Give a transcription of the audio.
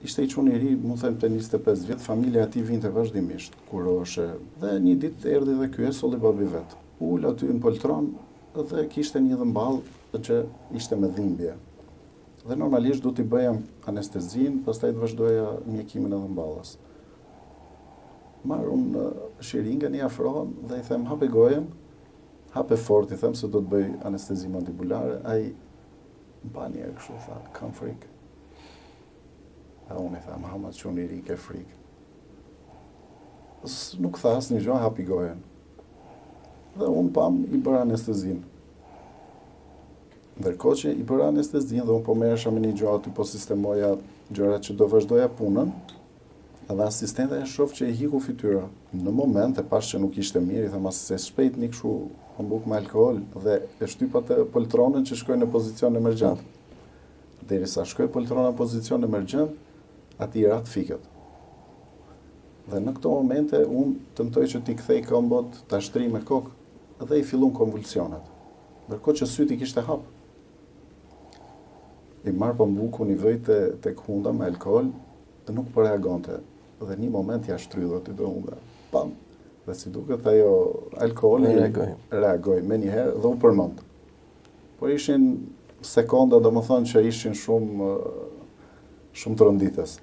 Ishte i çun i ri, mund them te 25 vjet, familja e tij vinte vazhdimisht, kuroheshe. Dhe një ditë erdhi dhe ky e solli babi vet. U ul aty në poltron dhe kishte një dhëmballë që ishte me dhimbje. Dhe normalisht duhet t'i bëja anestezinë, pastaj të vazhdoja mjekimin e dhëmballës. Marr unë shiringën, i afrohem dhe i them hape gojën, hape fort, i them se do të bëj anestezi mandibulare, ai më pa një herë kështu tha, kam frikë. E unë i them, ha çun i ri ke frikë. Nuk tha asnjë gjë, hapi gojën. Dhe unë pam i bëra anestezinë. Ndërkohë që i bëra anestezinë dhe unë po merresha me një gjë aty, po sistemoja gjërat që do vazhdoja punën, edhe asistenta e shoh që i hiku fytyra. Në moment e pash që nuk ishte mirë, i them asistent shpejt një kështu pambuk me alkool dhe e shtypa të poltronën që shkoi në pozicion emergjent. Derisa shkoi poltrona në pozicion emergjent, atij i ra të fikët. Dhe në këto momente unë tentoj që t'i kthej këmbët, ta shtrij me kokë dhe i fillun konvulsionet. Ndërkohë që sytë i kishte hap. I marr pambukun i vëj te tek hunda me alkool dhe nuk po reagonte. Dhe një moment ja shtrydh aty te hunda. Pam. Dhe si duket ajo alkooli reagoi. Reagoi menjëherë dhe u përmend. Por ishin sekonda, domethënë që ishin shumë shumë tronditës.